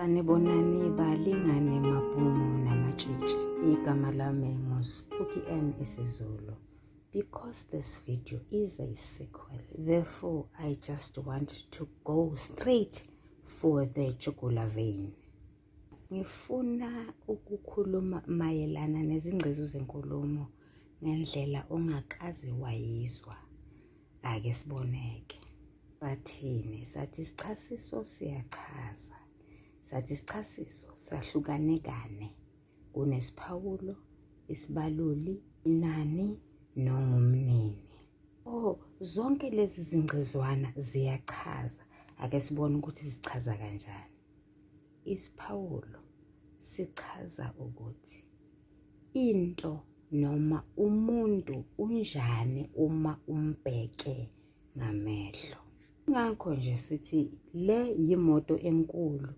Sanibonani balingane mabhungu namatshitshi. Igama lami nguSpooky N isiZulu. Because this video is a sequel, therefore I just want to go straight for the jugular vein. Ngifuna ukukhuluma mayelana nezingcezu zenkulumo ngendlela ongakaze wayizwa. Ake siboneke. Sathini? Sathi isichasiso siyachaza. Sathi isichasiso sahlukane kane. Kunesiphawulo, isibaluli, inani nongumnini. Oh, zonke lezi zingcezwana ziyachaza. Ake sibone ukuthi zichaza kanjani. Isiphawulo sichaza ukuthi into noma umuntu unjani uma umbheke ngamehlo. Ngakho nje sithi le yimoto enkulu.